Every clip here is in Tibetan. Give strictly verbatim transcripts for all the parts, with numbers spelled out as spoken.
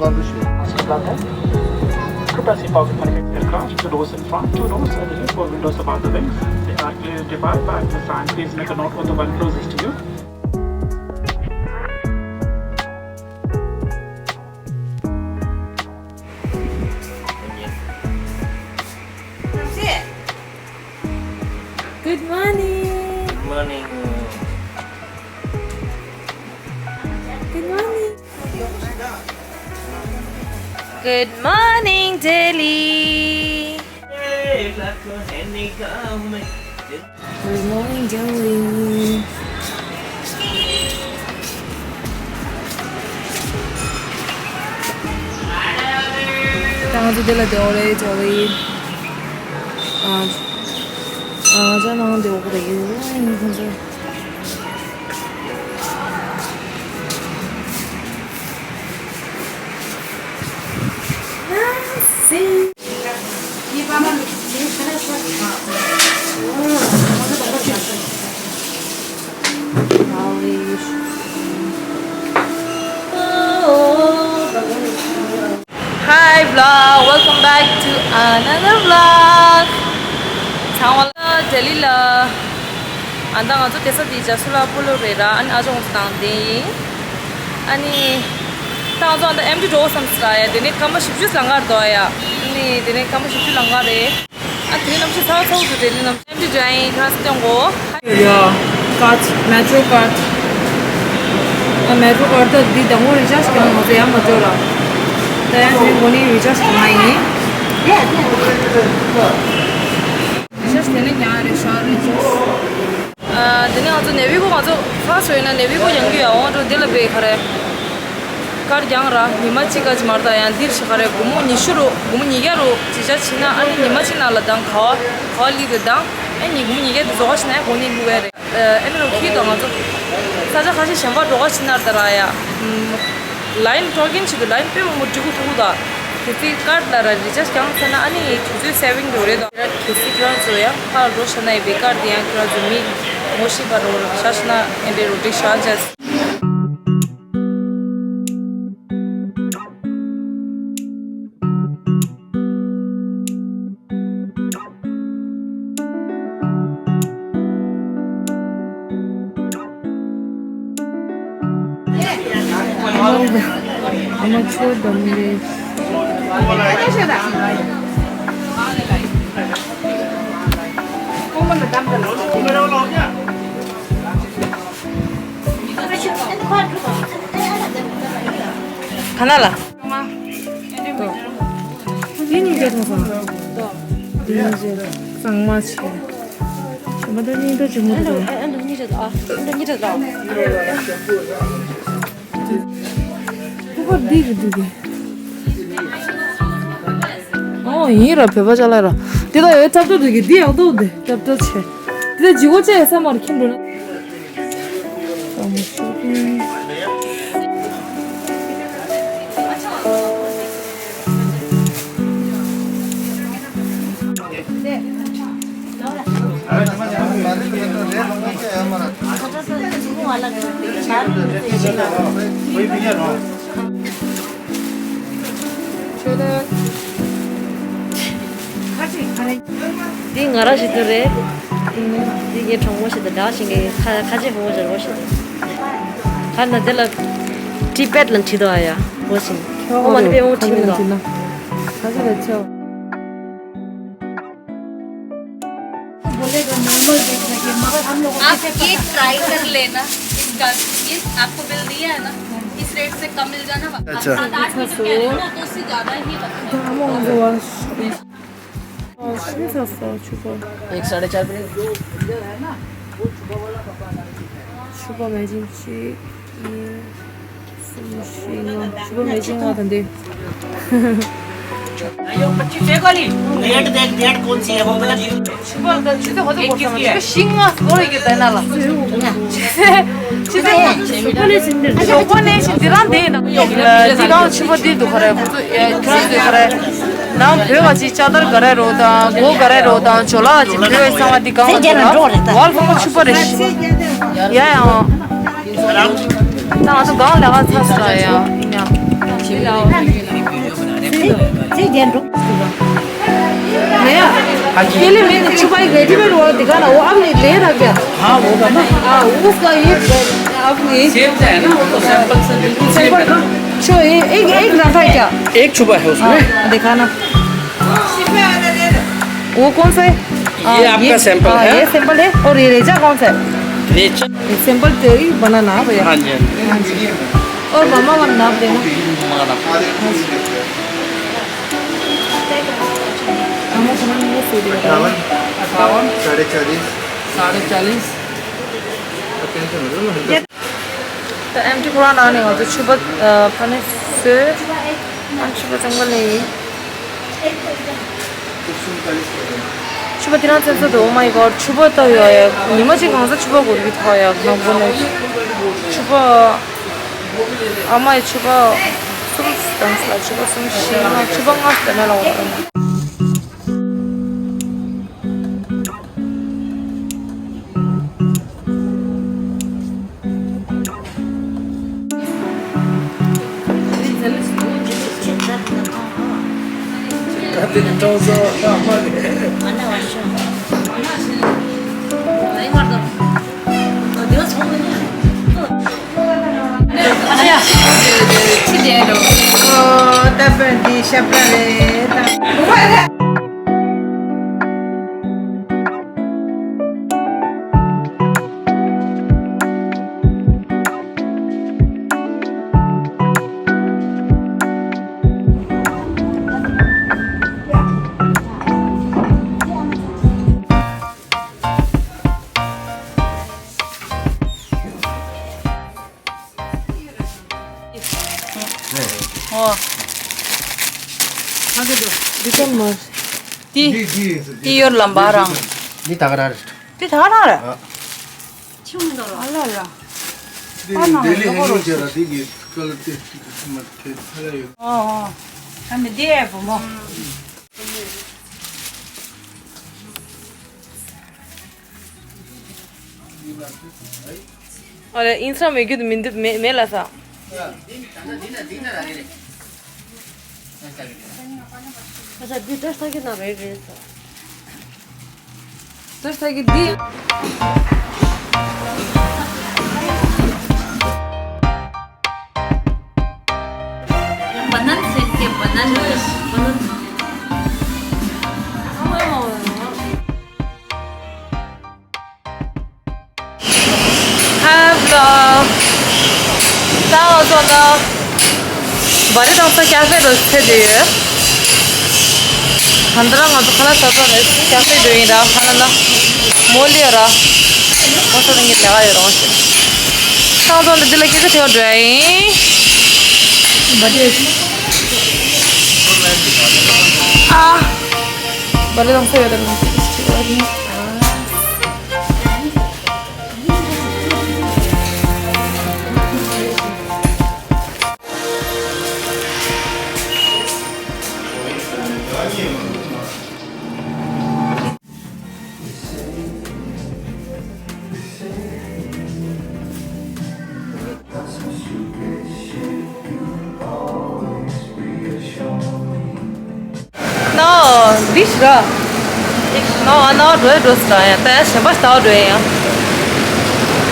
Two passive pocket manifest aircraft, two doors in front, two doors at the rear, four windows above the wings. They are clearly defined by the sign. Please make a note of the one closest to you. Good morning. Morning. Good morning. Good morning, Delhi. Good morning, Delhi. ད་ང་ཚོ་འདི་ལ་སྡོད་རེད། ཇོ་ལི། ཨ། ཨ། ཅག་ནང་སྡོད་དགོས་རེད། ཡོད་ཡིན་ཁོང་ཚོ། Hi vlog, welcome back to another vlog. ཚང་མ་ལ་ལྡི་ལི་ལ། ཨ་ད་ང་ཚོ་དེ་ས་དེ་ཇ་སུ་ལ་སྤོ་ལོ་རེད་ར། ཨ་ནི་ཨ་ཅག་ང་ཚོ་དང་ལྡན་ཡིན། ཨ་ནི་ད་ང་ཚོ་ཨ་ད་ཨེམ་ཊི་འགྲོ་བསམ་སྲ་ཡ། དེ་ནས་སྐར་མ་བཞི་བཅུ་ལང་གར་འདུག་ཡ། ཨ་ནི་དེ་ནས་སྐར་མ་བཞི་བཅུ་ལང་གར་རེད། ཨ་དེ་རྣམ་ཤེས་ཚ་བ་ཚ་བོ་དུ་དྲན་ནི་རྣམ་ཤེས་དྲན་ཡིན་ཁ་སྟོན་གོ། Yeah, card, metro card. ཨ་metro card ད་འདི་དང་པོ་རི་ཅར་ཇི་བྱས་ན་ང་ཚོ་ཡར་མ་འགྲོ་ར། ད་ཡང་དེ་འགོ་ནས་རི་ཅར་ཇི་བྱེད་ཡིན། རི་ཅར་ཇི་དེ་ནས་ཀྱང་རེད་ཤག་རི་ཅར་ཇི། ཨ་དེ་ནས་ང་ཚོ་ནེ་བི་གོ་ང་ཚོ་ཧྥ་རན་སི་ཡིན་ན་ནེ་བི་གོ་ཡང་རྒྱུ་ཡ་འོང་འགྲོ་འདི་ལ་བས་ག་རེ། ཀར་རྒྱང་ར་ཉི་མ་གཅིག་ག་ཅི་མར་དང་ཡང་འདིར་ཤི་ག་རེ་སྒོར་མོ་ཉི་ཤུ་རུ་སྒོར་མོ་ཉིས་བརྒྱ་རུ་ཅི་བྱ་ཕྱིན་ན་ཨ་ནི་ཉི་མ་གཅིག་ནང་ལ་དང་ག་བ་ག་བ་ལི་དེ་དང་ཨ་ནི་སྒོར་མོ་ཉིས་བརྒྱ་དེ་རྫོགས་པ་ཕྱིན་ན་ཡང་སྒོར་ནི་ལུག་ཡ་རེད། ཨ་ནི་རུ་ཁྱི་དང་ང་ཚོ་ས་ཆ་ཁ་ཤས་གཞན་པ་འགྲོ་ག་ཕྱིན་ན་ད་ར་ཡ། ལ་ཡིན་ཊོ་ཀེན་བྱེད་དུས་ལ་ཡིན་དཔེ་མང་པོ་འགྲིག་གི་ཐུག་གི་ད། གལ་སྲིད་ཀར་ལ་ར་རི་ཅར་ཇི་རྒྱང་ཚར་ན་ཨ་ནི་དུས་ཚོད་སེ་ཝིང་འགྲོ་རེད་ད། གལ་སྲིད་ཁྱོད་རང་ཚོ་ཡང་ཕར་འགྲོ་ཤ་ན་ཡི་བེ་ཀར་དེ་ཡང་ཁྱོད་རང་ཚོ་མི་ངོ་ཤེས་པ་རོ་ཤ་ཤ་ན་ཨེ་འདྲེ་རོ་ཏིག་ཤ་ཅེས། ག་ན་ལ། འདི་གཉིས་ཀ་ཐོག་ས། འདི་གཉིས་ཀ་གཙང་མ་ཆེ། མ་ད་གཉིས་ཀ་ཅི་མོ་འདུག་ཁུ་པར་འདི་གི་འདུག་གི། ཨོ་ཡིན་ར་བོད་པ་ཅ་ལག་ར། འདི་ད་ཡོད་ཐབ་ཐབ་འདུག་གི། འདི་ཡག་འདུག་འདི་ཐབ་ཐབ་ཆེ། འདི་ད་ལྗི་བོ་ཅ་ཡོད་ས་མ་རེད་ཁྱིམ་འགྲོ་ན། འདི་ང་རང་ཞིག་ཏུ་རེད། འདི་ངའི་གྲོགས་མོ་ཞིག་ཏུ་འདྲ་ཞིག་གི་ཁ་ཁ་ཆེ་བུ་མོ་ཞིག་རོ་ཞིག་ཏུ། ཁ་ན་འདི་ལ་ཏི་པེད་ལ་བྲིས་འདུག་ཨ་ཡ་བོ་ཞིག་ཨོ་མ་ནི་པེ་མོ་བྲིས་མི་འདུག་ཁ་ཆེ་རེད་ཆོ། बोलेगा नॉर्मल देख रहे हैं, मगर हम लोगों को आप कैसे ये पता? ट्राई कर लेना। इसका, ये आपको बिल दिया है ना, इस रेट से कम मिल जाना। अच्छा। सात आठ महीने कह रहे हो ना, तो उससे ज्यादा ही लगता है। एक साढ़े चार प्लेट। ཕྱུ་པ་མེ་ཅིང་གཅིག་གཉིས། གསུམ། བཞི། ལྔ། ཕྱུ་པ་མེ་ཅིང་ལྔ་དང་འདི། डेट देख, डेट कौन सी है वो बता। ཕྱུ་པ་འདི་ཆུ་ཚོད་ག་ཚོད་འགོར་སོང་། ཕྱུ་པ་བཞི་ལྔ་འགོར་ཡོད་ཀྱི་དེ་ན་ལ། ཆུ་ཚོད་ཆུ་ཚོད་ཞོགས་པ་ནས་ཕྱིན་འདི་རང་དེ་ཡིན་ན། འདི་གང་ཕྱུ་པ་འདི་འདུག་ག་རེ། ཁོ་ཚོ་ཁྱོད་ཚོས་ག་རེ། ནང་བོད་ག་ཅིག་ལྕགས་དར་ག་རེ་རོ་དང་སྒོ་ག་རེ་རོ་དང་ཇོ་ལགས་ཅིག་བོད་གསང་བ་འདི་གང་ལ་འགྲོ་ར། ཝལ་ཧྥམ་ཕྱུ་པ་རེད། ཡ་ཡང་། ད་ང་ཚོ་གང་ལས་ཀ་ཚར་སོང་ཡ་ཡིན་ཡང་། भैया, अकेले में छुपाई रेडीमेड वो दिखाना, वो आपने ले रखा क्या? हाँ, वो बना। हाँ, उसका ये आपने सेम तो है ना, वो तो सैंपल से बिल्कुल सेम है ना। सैंपल, छो-, ए-, एक, एक रखा है क्या? एक छुपा है उसमें। हाँ, दिखाना। वो कौन सा है? ये हाँ, आपका ये, सैंपल हाँ, है। ये सैंपल है। और ये रेजा कौन सा है? रेजा। ये सैंपल तेरी बनाना है भैया। हाँ जी, हाँ जी। हाँ जी। और मामा का नाप देना। मामा का नाप। हाँ जी। मामा का नाप ये सीधे बताओ। अट्ठावन। अट्ठावन। साढ़े चालीस। साढ़े चालीस। टेंशन मत लो ना। ད་ཨེམ་ཊི་ཁོ་རང་ནང་ནས་ང་ཚོ་ཕྱུ་པ་ཨ་ཕ་ནས་བཟོས། ཨ་ཕྱུ་པ་ཚང་མ་ལས་ཡིན། ཕྱུ་པ་དེ་རང་ཚན་ཚོད་དུ། Oh my god, ཕྱུ་པ་ལྟ་ཡོད་ཡ། ཉི་མ་གཅིག་གང་ས་ཕྱུ་པ་གོ་རིག་ཐོག་ཡ། ནག་པོ་ནས་ཕྱུ་པ། ཨ་མ་ཡི་ཕྱུ་པ་གསུམ་དང་ལ་ཕྱུ་པ་གསུམ་བཞི་ལྔ། ཕྱུ་པ་ལྔ་ཟེར་ན་ལ་འོ། འདི་ཙམ་མ། འདི་འདི་འདི་འདི་གཡོར་ལམ་པ་རང་། འདི་ད་ག་རང་རེད། འདི་ད་ག་རང་རེད། ཨ། ཨ་ལ་ལ། འདི་ལྡི་ལི་ཧེང་ཡོང་བྱས་ལ་འདི་གི་ཀ་ལ་ཏི་མ་ཐེ་ཧ་ལ་ཡོད། ཨོ་ཨོ། ད་མི་འདི་ཨེ་བུ་མོ། ཨ་ལས་ཨིན་སྲམ་མེད་རྒྱུ་དུ་མི་འདུག་མེད་མེད་ལ་ས། ཨ་ས་འདི་ཏོས་ཏ་གི་ན་རེད་རེད་ས། ཏོས་ཏ་གི་འདི། Banana set के banana banana। Hello. ད་ང་ཚོ་ད་བ་རི་དང་ས་ཀ་ཧྥེ་རུ་ཚེ་འདི་ཡོད། ད་ལྟ་ང་ཚོ་ཁ་ལག་ཟ་ས་རེད། ཀ་ཧྥེ་འགྲོ་ཡིན་ར། ཁ་ལག་ན་མོ་ལི་ཡོད་ར། ང་ཚོ་ད་ངའི་ལས་ཀ་ཡོད་ར། ང་ཚོ་ད་འདི་ལ་སྐད་ཆ་དྲི་བ་འགྲོ་ཡ་ཡིན། བ་རི། ཨ། བ་རི་དང་ས་ཡོད་ར། ང་ཚོ་སྐད་ཆ་དྲི་བ་ཡིན། ནོ། འདི་ཞིག་ར། ནོ་ཨ་ནོ་འགྲོ་ཡ་འགྲོ་སྲིད་ཡ། ད་ཡ་གཞན་པ་ལྟ་བ་འགྲོ་ཡ་ཡང་།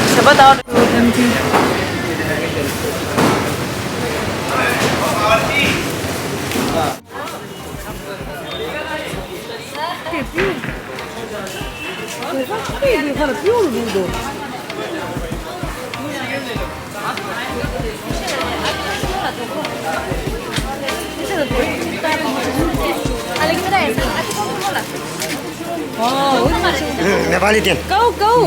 གཞན་པ་ལྟ་བ་འགྲོ། नेपाली टेन। गाउ गाउ।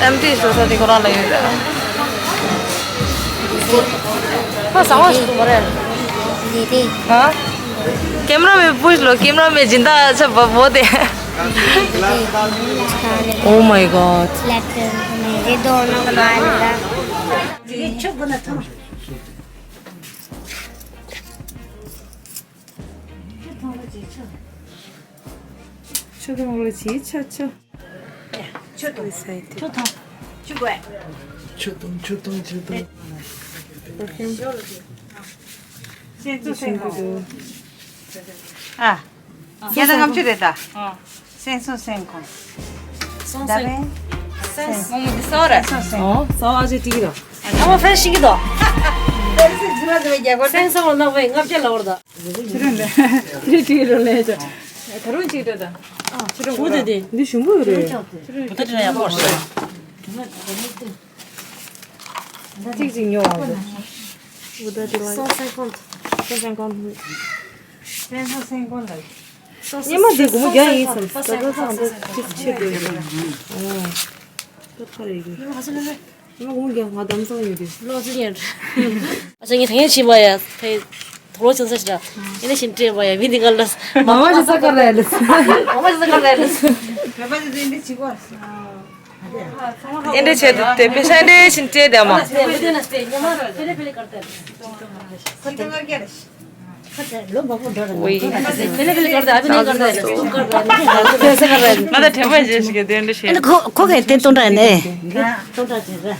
ཨམ་ཏི་ཤོ་ས་དེ་ཁོ་རང་ལ་ཡོད་རེད། ཁོ་བཟང་བ་ཞིག་འདུག་མ་རེད། ལི་ཏི། ཧ། कैमरा में पूछ लो, कैमरा में जिंदा अच्छा ब-, बहुत है। Oh my God. ये दोनों खा लेगा। ཆུ་དང་ལ་ཆི་ཆ་ཆ། ཆུ་དང་། ཆུ་དང་། ཆུ་དགོས། ཆུ་དང་ཆུ་དང་ཆུ་དང་། སེམས་གསོ་སེམས་ཁོང་། ཨ། ཁྱེད་ཚང་ངམ་ཆུ་རེད་ད། ཨ། སེམས་གསོ་སེམས་ཁོང་། སོང་སེམས། སེམས། སེམས། ཨོ་མོ་འདི་ས་ར། སེམས་གསོ་སེམས། ཨོ་ས་ཨ་ཅེ་ཏི་ར། ཨ་མ་ཧྥེ་ཤིང་གི་དོ། དེ་རིང་སེམས་ཟི་མ་ཟི་མ་རྒྱག་གོ། སེམས་གསོ་ལ་ནག་པའི་ལྔ་བརྒྱ་ལ་བར་ད། ཆུ་རུང་ལས། དེ་ཏི་རུང་ལས་ཅོ། ད་རུང་ཅིག་ཏོ་ད། ཨ་ཆུ་རུང་གོ་ད། འདི་ཞུམ་པོ་རེད། བུ་ད་ཏི་ན་ཡག་པོ་རེད། གཅིག་གཅིག་ཉོ་བ་རེད། བུ་ད་ཏི་ལ། སོང་སེམས་ཁོང་། སོང་སེམས་ཁོང་། སེམས་གསོ་སེམས་ཁོང་ལ། སྙེ་མ་འདི་སྒོར་མོ་བརྒྱ་ཡིན་བསམ། ད་ལྟ་ཚང་མ་གཅིག་ཆེད་དུ་ཡོད། ཨོ། ད་ཁ་རེ་ཡོད། སྙེ་མ་སྒོར་མོ་བརྒྱ། ང་དམ་སང་ཡོད་དུས། ལོ་ཚོད་ཉེར། ཨ་ཅག་ངས་ཐང་ཡན་ཕྱིན་པ་ཡ། ཁའི་དོ་ལོ་ཆུང་ས་ཞིག་ར། ཡིན་ན་ཞིན་ཏྲེ་པ་ཡ། མི་འདི་ག་ལ། མ་མ་ཞིག་ས་ཀར་ར་ལ། མ་མ་ཞིག་ས་ཀར་ར་ལ། བོད་པ་ཚོ་འདི་འདི་བྱེད་གོ། ཨེ་འདྲ་བྱས་འདུག་སྟེ་དཔེ་ཆ་འདྲ་ཞིག་སྤྲད་དེ་མ། ང་ད་དྲན་པ་བརྗེད་ཞིག་གི་དེ་འདྲ་བྱས། ཁོ་ཁོ་གས་དེ་སྟོང་ཕྲག་ནས། སྟོང་ཕྲག་ཅིག་རེད།